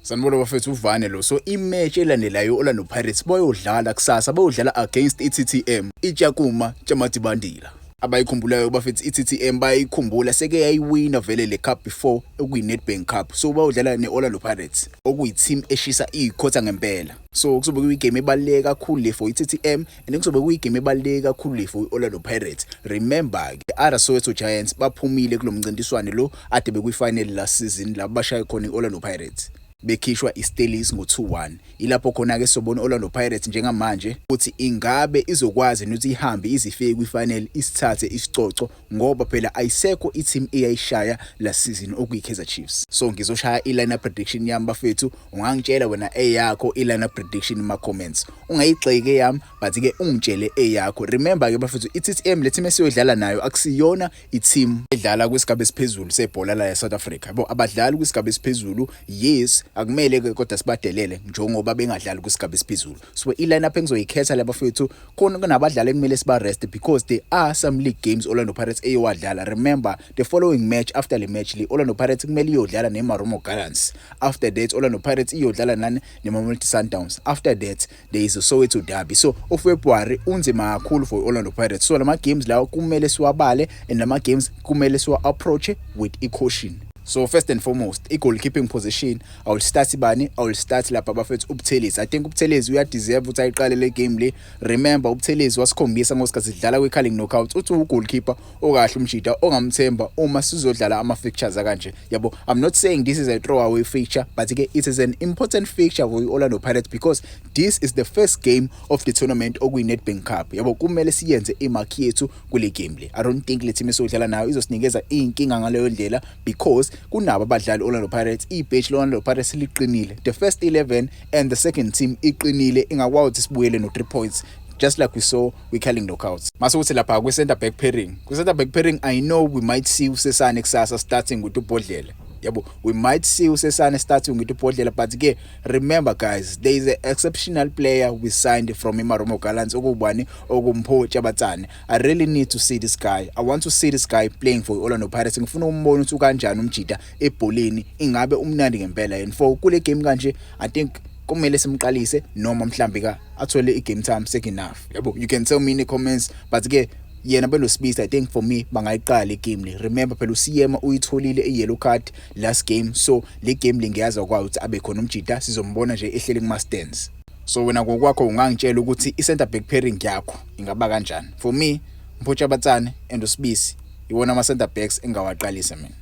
Sanibona bafethu, uvane lo. So i-match elandelayo, Orlando Pirates bayodlala kusasa, bayodlala against i-TTM, iTshakhuma Tsha Madzivhandila. Abayikhumbulayo bafethu, i-TTM bayayikhumbula, seke yayiwina vele le cup before, okuyi-Nedbank Cup. So bayodlala ne-Orlando Pirates, okuyi-team eshisa iyikhotha ngempela. So kuzobe kuyigame ebaluleke kakhulu le for i-TTM and kuzobe kuyigame ebaluleke kakhulu le for i-Orlando Pirates. Remember ke, other Soweto Giants baphumile kulo mncintiswano lo ade bekwi-final last season, la bashaye khona i-Orlando Pirates, bekhishwa iStellies ngo-2-1. Ilapho khona-ke sobona Orlando Pirates njengamanje ukuthi ingabe izokwazi ukuthi ihambe izifike kwi-final, isithathe isicoco, ngoba phela ayisekho i-team eyayishaya last season, okuyi-Kaizer Chiefs. So ngizoshaya i-lineup prediction yami bafethu. Ungangitshela wena eyakho i-lineup prediction kuma-comments, ungayigxeki eyami, but-ke ungitshele eyakho. Remember-ke bafethu, i-TTM, le team esiyodlala nayo, akusiyona i-team edlala kwisigaba esiphezulu sebhola la e-South Africa, yabo. Abadlali kwisigaba esiphezulu, yes, akumele-ke kodwa sibadelele njengoba bengadlali kwisigaba esiphezulu. So i-lineup engizoyikhetha la bafethu, khona kunabadlali ekumele siba-rest because there are some league games Orlando Pirates eyowadlala. Remember, the following match after le match le, Orlando Pirates kumele iyodlala ne-Marumo Gallants. After that, Orlando Pirates iyodlala nani? Ne-Mamelodi Sundowns. After that, there is a Soweto derby. So uFebruary unzima kakhulu for Orlando Pirates. So lama games lawo kumele siwabale and lama games kumele siwa approach with i-caution. So first and foremost, i-goalkeeping position, I will start bani? I will start lapha bafethu uButhelezi. I think uButhelezi uyadeserve ukuthi ayiqale le game le. Remember, uButhelezi wasikhombisa ngosikhathi sidlala kwi-Carling Knockout uthi ugoalkeeper okahle, umjida ongamthemba uma sizodlala ama-fixtures akanje, yabo. I'm not saying this is a throwaway fixture, but ke it is an important fixture for i-Orlando Pirates because this is the first game of the tournament, okuyi-Nedbank Cup, yabo. Kumele siyenze imark yethu kule game le. I don't think le team esodlala nayo izosinikeza iy'nkinga ngaleyo ndlela because kunabo abadlali Orlando Pirates, ibhench le-Orlando Pirates liqinile. The first 11 and the second team iqinile, ingakwazi ukuthi sibuyele no-3 points just like we saw kwi-Carling Knockouts. Mase kuthi lapha kwi-center back pairing, kwi-center back pairing, I know we might see uSesane kusasa starting with uBhodlela, yabo. We might see uSesane starting with uBhodlela, but ke remember guys, there is an exceptional player we signed from iMarumo Gallants, okubani? OkunguMpho Chabatsane. I really need to see this guy. I want to see this guy playing for Orlando Pirates. Ngifuna ukumbona ukuthi ukanjani umjida ebholeni, ingabe umnandi ngempela. And for kule game kanje, I think kumele simqalise noma mhlambi ka athole i-game time second half, yabo. You can tell me in the comments, but ke yena benoSibisi, I think for me bangayiqala igame le. Remember phela, uSiyema uyitholile i-yellow card last game, so le game le ngiyazi kwayo ukuthi abe khona umjida, sizombona nje ehleli kuma stands. So wena ngokwakho ungangitshela ukuthi i-center back pairing yakho ingaba kanjani. For me, Mpho Chabatsane and uSibisi iwona ama center backs engawaqalisa mina.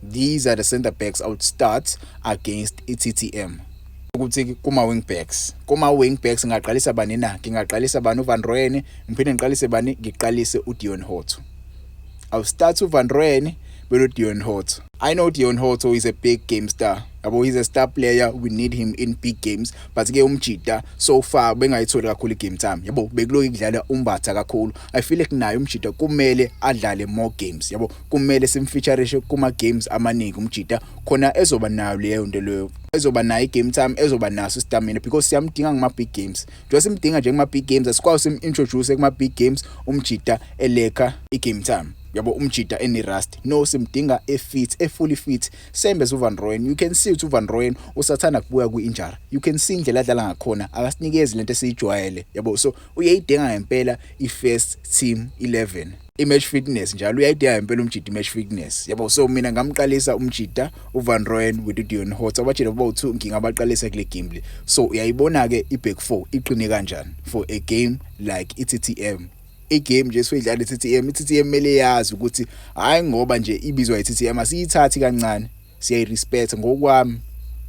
These are the center backs I would start against i-TTM. Ukuthi kuma wing backs ngingaqalisa bani na? Ngingaqalisa bani? UVan Rooyen. Ngiphinde ngiqalise bani? Ngiqalise uDeon Hotto. I'll start uVan Rooyen beno Deon Hotto. I know Deon Hotto is a big game star, yabo. He's a star player, we need him in big games, but ke umjida so far bengayitholi kakhulu igame time, yabo. Bekuloku kudlala uMbatha kakhulu. I feel like naye umjida kumele adlale more games, yabo. Kumele simfeatureishe kuma games amaningi umjida, khona ezoba nayo leyo nto leyo, ezoba nayo igame time, ezoba naso stamina, because siyamdinga kuma big games. Njengoba simdinga nje kuma big games, asikwazi sim-introduce kuma big games umjida elacka igame time, yabo, umjida ene-rust. No, simdinga e-fit, e-fully fit, same as uVan Rooyen. You can see ukuthi uVan Rooyen usathanda kubuya kwi-injury. You can see indlela adlala ngakhona, akasinikezi lento esiyijwayele, yabo. So uyayidinga ngempela i-first team 11, i-match fitness njalo uyayidinga ngempela umjida i-match fitness, yabo. So mina ngamqalisa umjida uVan Rooyen with uDeon Hotto. Abajida bowu2 ngingabaqalisa kule game le. So uyayibona ke i-back four iqine kanjani for a game like i-TTM. Igame nje esiyidlala i-TTM, i-TTM kumele yazi ukuthi hayi, ngoba nje ibizwa i-TTM, asiyithathi kancane, siyayirespect. Ngokwami,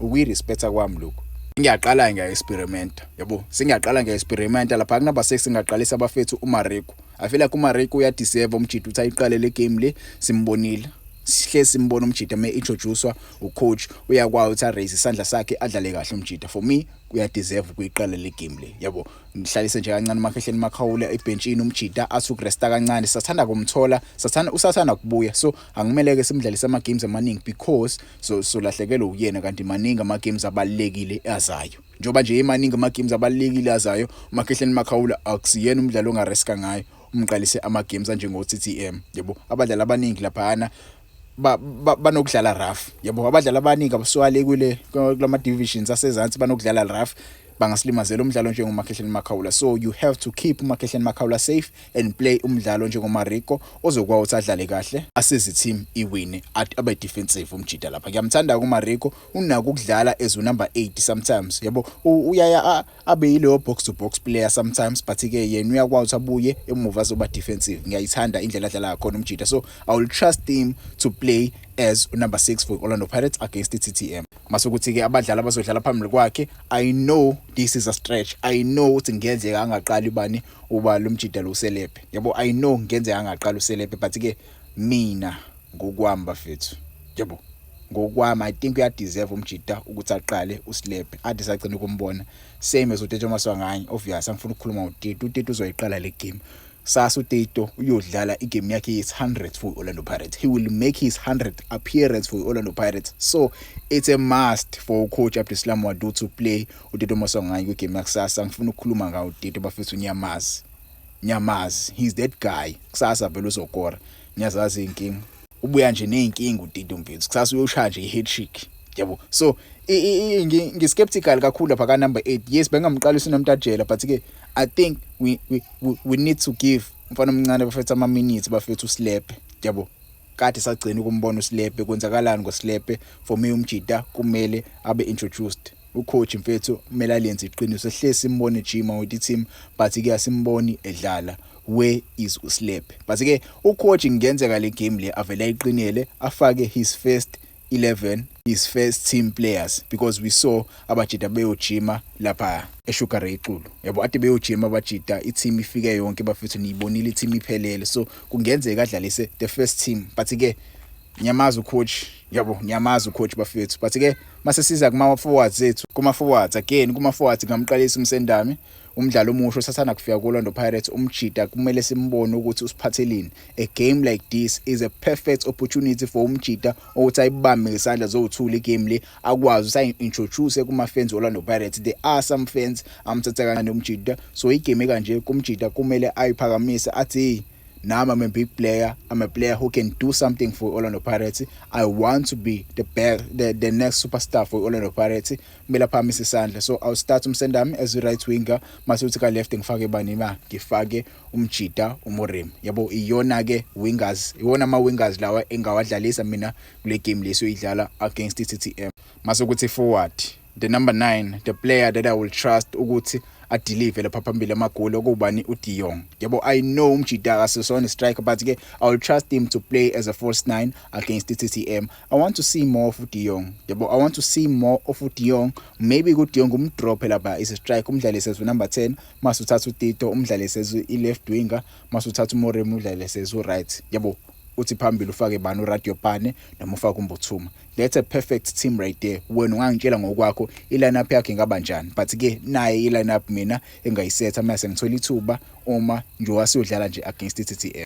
ukuyirespecta kwami lokho, ngiyaqala ngiya-experimenta, yabo. Sengiyaqala ngiya-experimenta lapha kunumber 6. Ngingaqalisa abafethu uMariko. I feel like uMariko uyadeserve umjida ukuthi ayiqale le game le. Simbonile, sihle simbona umjida me introducewa ucoach, uyakwazi ukuthi araise isandla sakhe, adlale kahle umjida. For me, uyadeserve ukuyiqala le game le, yabo. Ngihlalise nje kancane uMakhehleni Makhawula ebhenchini, umjida athi ukuresta kancane. Sathanda kumthola, sathanda, usathanda kubuya, so angimele ke simdlalise ama games amaningi because so solahlekelwa uyena, kanti maningi ama games abalekile azayo. Njoba nje emaningi ama games abalekile azayo, uMakhehleni Makhawula akusiyena umdlalo ongariska ngayo umqalise ama games anjengo TTM, yabo. Abadlali abaningi laphana Banokudlala rough, yabo. Abadlali abaningi abasuka le kule kulama divisions asezansi banokudlala rough, bangasilimazela umdlalo njengoMakhehleni Makhaula. So you have to keep uMakhehleni Makhaula safe and play umdlalo njengoMariko ozokwazi ukuthi adlale kahle, asize team iwine, abe defensive umjida lapha. Ngiyamthanda kuMariko, unako ukudlala as number 8 sometimes, yabo. Uyaya abe yileyo box to box player sometimes, but ke yena uyakwazi ukuthi abuye emuva azoba defensive. Ngiyayithanda indlela adlala ngakhona umjida, so I will trust him to play as number 6 for Orlando Pirates against i-TTM. Mase ukuthi ke abadlali abazodlala phambili kwakhe, I know this is a stretch, I know ukuthi ngenzeka angaqali bani, uba lo mjida lo uSelepe, yabo. I know ngenzeka angaqali uSelepe, but ke mina ngokwami bafethu, yabo, ngokwami I think uyadeserve umjida ukuthi aqale uSelepe, ade sagcina ukumbona. Same as uTito Maswanganyi. Obvious, angifuna ukukhuluma ngoTito. UTito uzoyiqala le game sasa. UTito uyodlala igame yakhe yes 100 for Orlando Pirates. He will make his 100th appearance for Orlando Pirates, so it's a must for coach Abdeslam Ouaddou to play uTito Maswanganyi kwigame yakusasa. Ngifuna ukukhuluma ngawo uTito bafethu, nyamazi nyamazi, he's that guy. Kusasa vele uzokora, ngiyazazi inkinga, ubuya nje nezinkinga uTito mfethu. Kusasa uyoshaya nje i-hat-trick, yabo. So ngi-skeptical kakhulu lapha ka number 8. Yes, bengamqalisa uNemtajela, but ke I think we need to give umfana omncane bafethu ama minutes bafethu, uSelepe, yabo. Kade sagcina ukumbona uSelepe. Kwenzakalani ngoSelepe? For me, umjida kumele abe introduced. Ucoach mfethu kumele alenze iqiniso. Sihle simbone gym with team, but ke asimboni edlala. Where is uSelepe? But ke ucoach ngenzeka le game le avele ayiqinele, afake his first 11, his first team players, because we saw abajida beyojima lapha eSugar Ray Xulu, yabo. Ade beyojima abajida, i-team ifike yonke bafethu, niyibonile i-team iphelele, so kungenzeka adlalise the first team. But ke ngiyamazi ucoach, yabo, ngiyamazi ucoach bafethu. But ke mase siza kuma forwards zethu, kuma forwards again, kuma forwards ngamqalisa uMsendami, umdlalo omusha osathanda kufika ku-Orlando Pirates. Umjida kumele simbone ukuthi usiphatheleni. A game like this is a perfect opportunity for umjida ukuthi ayibambe ngesandla zothula igame le, akwazi ukuthi ayi-introduce kuma-fans Orlando Pirates. There are some fans amthatha kancane umjida, so igame kanje kumjida kumele ayiphakamise athi, "Hey, nami I'm a big player. I'm a player who can do something for Orlando Pirates. I want to be the best, the next superstar for Orlando Pirates." Kumele aphakamise isandla. So I'll start uMsendami as a right winger, mase uthi ka left ngifake bani ma? Ngifake umjida uMoremi, yabo. Iyona ke wingers, iwona ama wingers lawa engawadlalisa mina kule game leso idlala against iTTM. Mase ukuthi forward, the number 9, the player that I will trust ukuthi adeliver lapha phambili amagoli, okubani? uDion, yabo. I know umjida akasesona striker, but ke I will trust him to play as a false nine against iTTM. I want to see more of uDion, yabo. I want to see more of uDion. Maybe kuDion umdrop lapha is a striker, umdlalise as number 10, mase uthatha uTito umdlalise as i left winger, mase uthatha uMoremi umdlalise as u right, yabo. Uthi phambili ufake bani? URadiopane noma ufake uMbuthuma. That's a perfect team right there. Wena ungangitshela ngokwakho i-lineup yakhe ingaba njani, but ke naye i-lineup mina engayisetha mase ngithola ithuba uma nje wasiyodlala nje against iTTM.